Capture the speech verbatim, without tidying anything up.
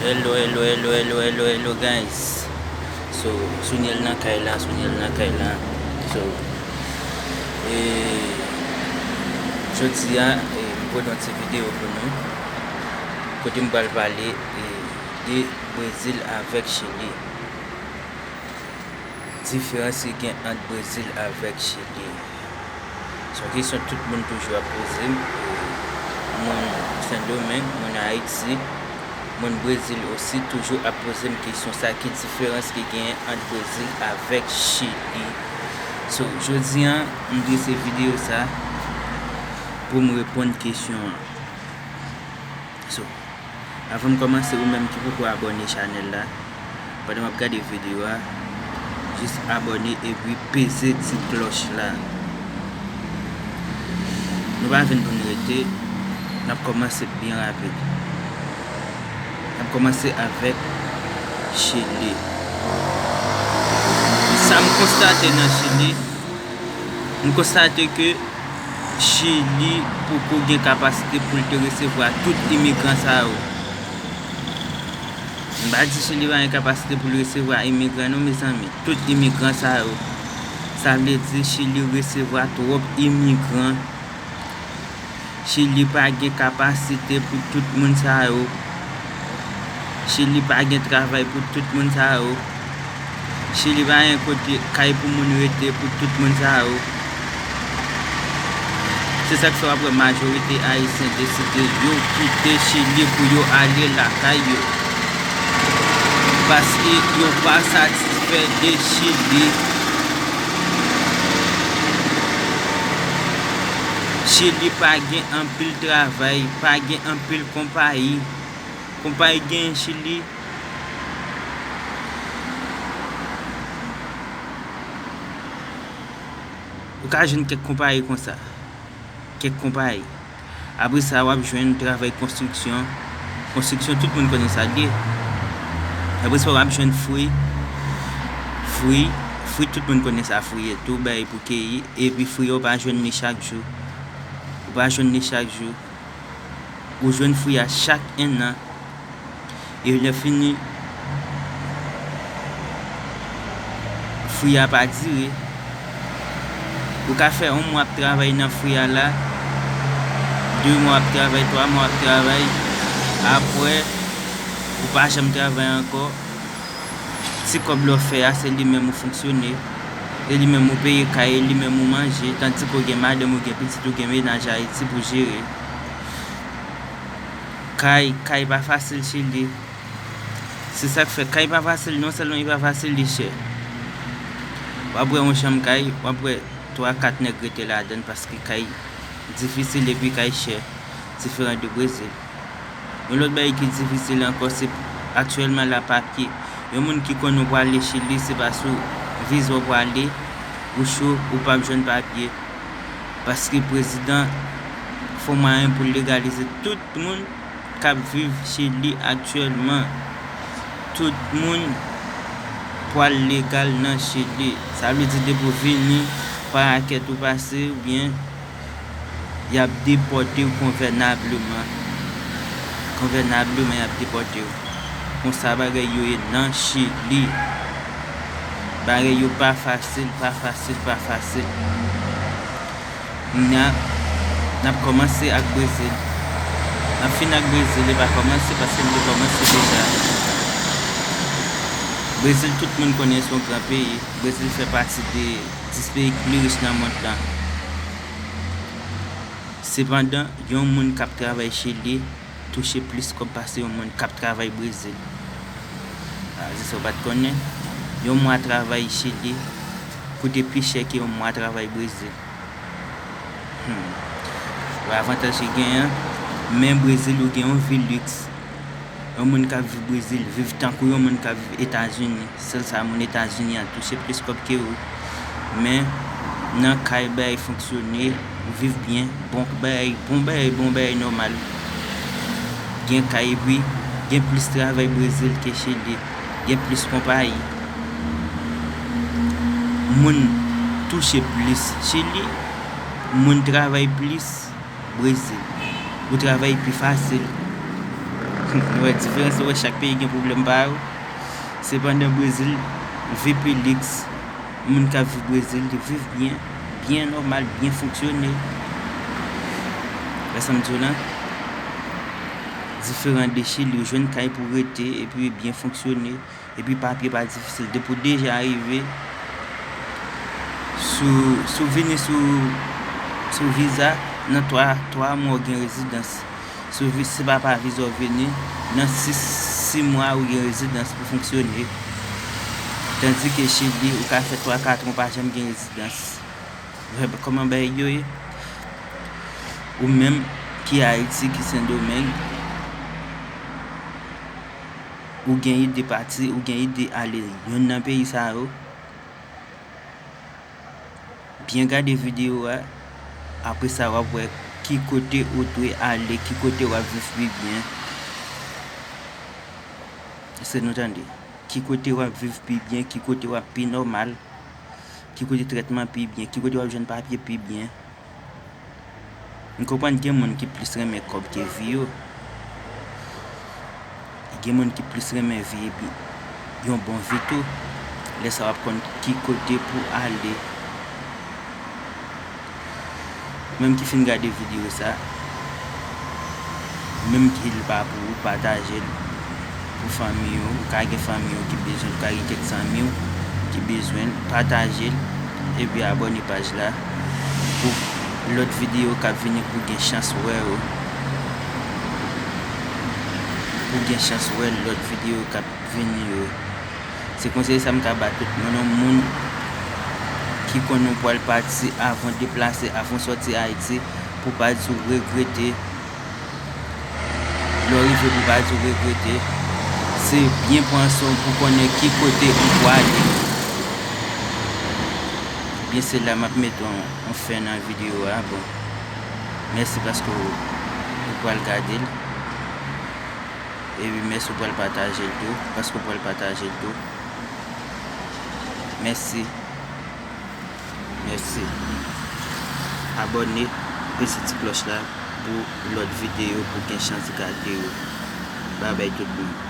Hello, hello, hello, hello, hello, hello, guys. So, Souniel nan kay la, Souniel nan kay la. So, e, jodi a, e, m pote yon ti videyo pou nou, kote m pral pale, e, de Brezil avèk Chili. Diferans ki gen ant Brezil avèk Chili? Se yon kesyon tout moun toujou ap poze m. Moun Sendomeng, moun Ayiti, moun Brezil osi toujou ap poze m kesyon sa, ki diferans ki gen ant Brezil avèk Chili? So, jodi a, m dwe se videyo sa pou m reponn kesyon an. So, avan m kòmanse, ou menm ki poko abòne chanèl la, pandan w ap gade videyo a, jis abòne epi peze ti klòch la. Nou pa vin pou n rete, n ap kòmanse byen rapid. N ap kòmanse avèk Chili. Sa m konstate nan Chili, m konstate ke Chili poko gen kapasite pou l te resevwa tout imigran sa yo. M pa di Chili pa gen kapasite pou l resevwa imigran non, mezanmi. Tout imigran sa yo. Sa vle di Chili resevwa twòp imigran. Chili pa gen kapasite pou tout moun sa yo. Chili pa gen travay pou tout moun sa yo. Chili pa gen kote, kay pou moun rete pou tout moun sa yo. Se sa k fè w ap wè majorite Ayisyen deside yo kite Chili pou yo ale lakay yo. Paske yo pa satisfè de Chili. Chili pa gen anpil travay, pa gen anpil konpayi. Konpayi genyen Chili. Ou ka jwenn kèk konpayi konsa. Kèk konpayi. Apre sa, w ap jwenn travay konstriksyon. Konstriksyon, tout moun konnen sa l ye. Apre sa, w ap jwenn fri. Fri, fri, tout moun konnen sa fri ye. Tou bagay pou keyi. Epi fri yo, ou pa jwenn li chak jou. Ou pa jwenn li chak jou. Ou jwenn fri a chak enn an. E lè fini, fri a pa dire. Ou ka fè yon mwa ap travay nan fri a la, de mwa ap travay, twa mwa ap travay. Apre, ou pa janm travay ankò. Ti kòb lè w fè a, se li menm ou fonksyone. E li menm ou peye kay, e li menm ou manje. Tandike w gen madanm, ou gen pitit, ou gen mennaj Ayiti pou jere. Kay, kay pa fasil Chili. Se sa k fè kay pa fasil, non sèlman li pa fasil, li chè. W ap wè yon chanm kay, w ap wè twa, kat nèg rete ladan l paske kay difisil epi kay chè, diferan de Brezil. Yon lòt bagay ki difisil ankò, se aktyèlman la papye. Yon moun ki konnen w prale Chili, se pa sou viza w prale, ou cho, ou p ap jwenn papye. Paske prezidan fè mwayen pou l legalize tout moun k ap viv Chili aktyèlman. Tout moun pral legal nan Chili. Sa vle di depi w vini, pa rakèt ou pase, oubyen y ap depòte w konvènableman. Konvènableman, y ap depòte w. Konsa bagay yo ye nan Chili. Bagay yo pa fasil, pa fasil, pa fasil. Kounye a, n ap kòmanse ak Brezil. N ap fin ak Brezil, e pa kòmanse paske m te kòmanse deja. Brezil, tout moun konnen se yon gran peyi. Brezil fè pati de dis peyi ki pi rich nan mond lan. Sepandan, yon moun k ap travay Chili touche plis kòb pase yon moun k ap travay Brezil. A, se sa w pa t konnen? Yon mwa travay Chili koute pi chè ke yon mwa travay Brezil. Hmm. Wè avantaj ki genyen, men Brezil ou gen yon vi liks. Yon moun k ap viv Brezil viv tankou yon moun k ap viv Etazini. Sèl sa, moun Etazini an touche plis kòb ke ou. Men, nan kay, bagay fonksyone, ou viv byen, bon bagay, bon bagay, bon bagay nòmal. Gen kay, epi gen plis travay Brezil ke Chili. Gen plis konpayi. Moun touche plis Chili, moun travay plis Brezil. Pou travay pi fasil. Nou wè diferans, nou wè chak peyi gen pwoblèm pa yo. Sepandan, Brezil, V P Lix, moun k ap viv Brezil, li viv byen, byen nòmal, byen fonksyone. Wè sa m di w lan? Diferan de Chili, ou jwenn kay pou rete, epi byen fonksyone, epi papye pa difisil. Depi w deja rive, si w, si w vini sou, sou viza, nan twa, twa mwa w gen rezidans. Si w vi-, se pa pa viza w vini, nan sis, sis mwa ou gen rezidans pou fonksyone. Tandike Chili, ou ka fè twa, kat mwa w pa janm gen rezidans. Kòman bagay yo ye? Ou menm ki Ayiti, ki Sendomeng, ou gen ide pati, ou gen ide ale yonn nan peyi sa yo, byen gade videyo a. Apre sa, w ap wè ki kote ou dwe ale, ki kote w ap viv pi byen. Èske nou tande? Ki kote w ap viv pi byen, ki kote w ap pi nòmal, ki kote trètman pi byen, ki kote w ap jwenn papye pi byen. M konprann gen moun ki plis renmen kòb ke vi yo. Gen moun ki plis renmen vi epi yon bon vi tou. Lè sa w ap konn ki kote pou ale. Ou menm ki fin gade videyo sa, menm ki l pa pou ou, pataje l pou fanmi w. Ou ka gen fanmi w ki bezwen l, ou ka gen kèk zanmi w ki bezwen l, pataje l, epi abòne paj la pou lòt videyo k ap vini pou gen chans wè yo. Pou gen chans wè lòt videyo k ap vini yo. Se konsèy sa m ka ba tout moun, yon moun ki konnen w pral pati, avan w deplase, avan w sòti Ayiti, pou w pa di w regrete. Lè w rive pou w pa di w regrete, se byen pran san w pou konnen ki kote ou pwale. Ebyen, se la m ap mete yon, yon fen nan videyo a. Bon, mèsi paske w, ou pral gade l. Epi mèsi ou pral pataje l tou, paske ou pral pataje l tou. Mèsi. Mèsi. Abòne, peze ti klòch la pou lòt videyo pou gen chans gade yo. Babay tout moun.